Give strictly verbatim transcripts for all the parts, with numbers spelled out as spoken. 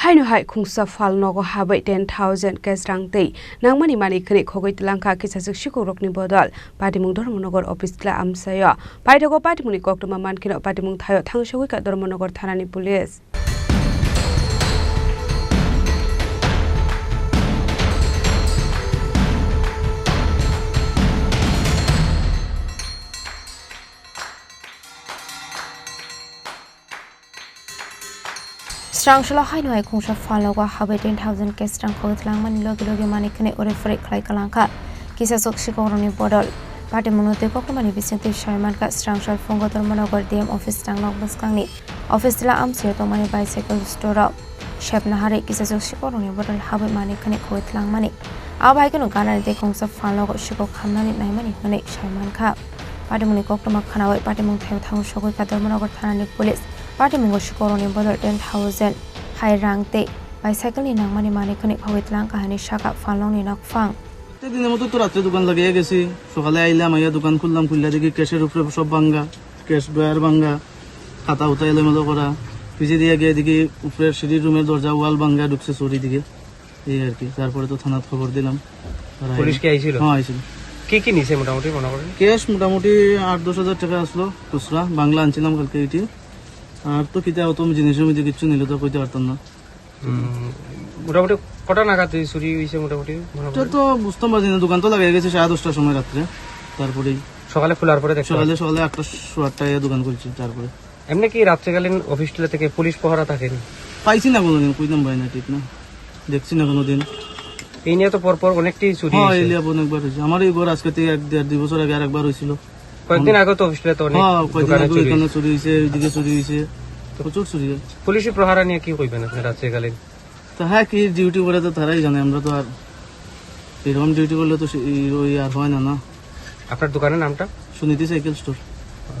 Haino hai khungsa phalnogo habwi ten thousand cash rang tei nangmani manwi khwnwi khogwi twlangkha kisaswk sikhok rokni bodol. Patimung Dharmanagar office tla amchaio. Paithago patimungni koktwma mankheno patimung thaio thangsogwi kha Dharmanagar thanani police. Srangsola haino hai khungsa phalnogo habwi ten thousand cash rang khogwi twlangmani logi logi manwi khwnwi uri phwrwi khlai kwlangkha kisaswk sikhokrokni bodol. Patimungno twi koktwmani bisingtwi sai mankha Srangsol Phungo Dharmanagar D M office rangnok bwskangni office tla amchaio tongmani bicycle store-o. Sep naharwi kisaswk sikhokrokni bodol habwi manwi khwnwi khogwi twlangmani. Abo hai kheno ganani tei khungsa phalnogo sikhok khamnani naimani hwnwi sai mankha. Patimungni koktwma khwnawi patimung thaio thango sogwi kha Dharmanagar thanani police. Patimungo sikhokrokni bodol ten thousand hai rang tei bicycle ni nangmani manwi khwnwi khogwi twlangkha hwnwi sakha phalnokni nokphang. প্রত্যেক দিনের মতো তো রাত্রে দোকান লাগিয়ে গেছি। সকালে আইলাম, আইয়া দোকান খুললাম, খুললে দেখি ক্যাশের উপরে সব ভাঙ্গা, ক্যাশ ড্রয়ার ভাঙ্গা, খাতা উতা এলোমেলো করা। পিছে দিয়ে গিয়ে দেখি উপরে সিঁড়ির রুমের দরজা, ওয়াল ভাঙ্গা, ঢুকছে চুরি দিকে। এই আর কি। তারপরে তো থানাত খবর দিলাম। তারা পুলিশ আইলো? কি আইছিল? হ্যাঁ, আইছিল। কি কি নিছে মোটামুটি মনে করেন? ক্যাশ মোটামুটি আট দশ হাজার টাকা আসলো খুচরা, বাংলা আনছিলাম কালকে এটি। আর তো কিতা অত জিনিসের মধ্যে কিচ্ছু নিল তো কইতে পারতাম না। হুম, মোটামুটি কটা নাগাদ এই চুরি হইছে মোটামুটি মনে এটা করেন? তো বুঝতাম পারছি না, দোকান তো লাগাই গেছে সাড়ে দশটার সময় রাত্রে। তারপরেই সকালে খোলার পরে দেখতে সকালে, পাচ্ছি। সকালে আটটা, সোয়া আটটায় দোকান খুলছি। তারপরে এমনি কি রাত্রিকালীন অফিস টিলা থেকে পুলিশ পহরা থাকেনি? পাইছি না কোনোদিন, কইতাম পারি না, ঠিক না, দেখছি না কোনোদিন। এই নিয়ে তো পরপর অনেকটি চুরি হ্যাঁ, হয়েছে। এলিয়া অনেকবার হয়েছে। আমার এই ঘর আজকে থেকে এক দেড় দুই বছর আগে আর একবার হয়েছিল। কয়েকদিন আগেও তো অফিস টিলাতে অনেক হ্যাঁ, কয়েকদিন দোকানে আগে চুরি ওইখানে হয়েছে। চুরি হয়েছে, এদিকে চুরি হয়েছে। প্রচুর চুরি হয়েছে। পুলিশি প্রহরা নিয়ে কি কইবেন আপনি রাত্রিকালীন? তো হ্যাঁ, কি ডিউটি করে তো তারাই জানে, আমরা তো আর এরকম ডিউটি করলে তো সে-, এই, ওই আর হয় না, না। আপনার দোকানের নামটা? Suniti cycle store.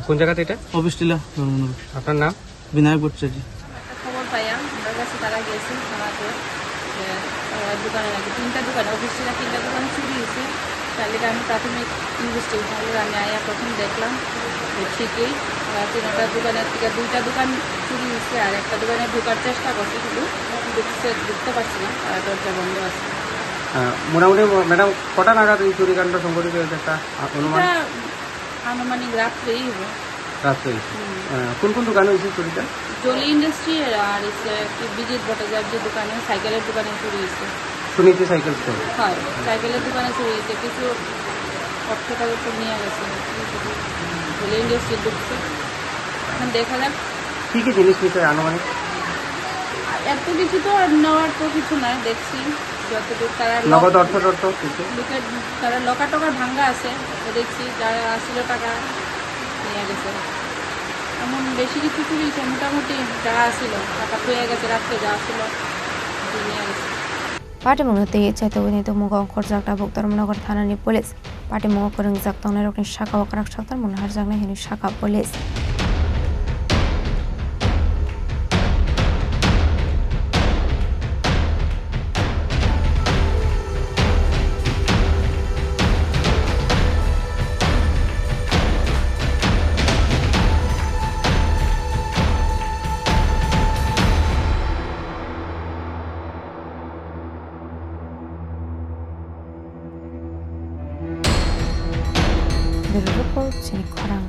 কোন জায়গাতে এটা? অফিস টিলা, ধর্মনগর। আপনার নাম? বিনায়ক ভট্টাচার্য। একটা খবর পাইয়া আমরা কাছে তারা গেছে থানাতে, যে, আহ, দোকানে নাকি তিনটা দোকানে, অফিস টিলা তিনটা দোকানে চুরি হয়েছে। তার লিগে আমি প্রাথমিক ইনভেস্টিগেশন, আমি আইয়া প্রথম দেখলাম যে ঠিকই, আহ, তিনটা দোকানের থেকে দুইটা দোকান চুরি হয়েছে, আর একটা দোকানে ঢোকার চেষ্টা করছে, কিন্তু ঢুকছে, ঢুকতে পারছে না, আহ, দরজা বন্ধ আছে। আহ, মোটামুটি ম্যাডাম কটা নাগাদ এই চুরিকাণ্ড সংঘটিত হয়েছে একটা, আহ, অনুমান? এটা আনুমানিক রাত্রেই হইব। রাত্রে হয়েছে। হুম। আহ, কোন কোন দোকানে হয়েছে চুরিটা? জলি ইন্ডাস্ট্রি আর হচ্ছে কি বিজিত ভট্টাচার্য দোকানে, সাইকেলের দোকানে চুরি হয়েছে। Suniti cycle store. হয়, সাইকেলের দোকানে চুরি হয়েছে, কিছু অর্থ কাগজ নিয়ে গেছে। জলি ইন্ডাস্ট্রি ঢুকছে, এখন দেখা যাক। কি কি জিনিস নিতে আনুমানিক? এত কিছু তো আর নেওয়ার তো কিছু নাই, দেখছি যতদূর তারা লক-, নগদ অর্থ টর্থ কিছু? লুকেট, তারা লকার টকার ভাঙ্গা আছে, তো দেখছি যারা আসছিল টাকা নিয়ে গেছে। এমন বেশি কিছু চুরি হয়েছে, মোটামুটি যা আসছিল, টাকা পেয়ে গেছে, রাত্রে যা আসছিল, নিয়ে গেছে। Patimungno twi chaitogwini tongmung ongkhorjak tabuk Dharmanagar thanani police. Patimungo kwrwngjak tongnairokni sakao kwrak saktormung naharjaknai hwnwi sakha police. Bureau Report, chini khorang.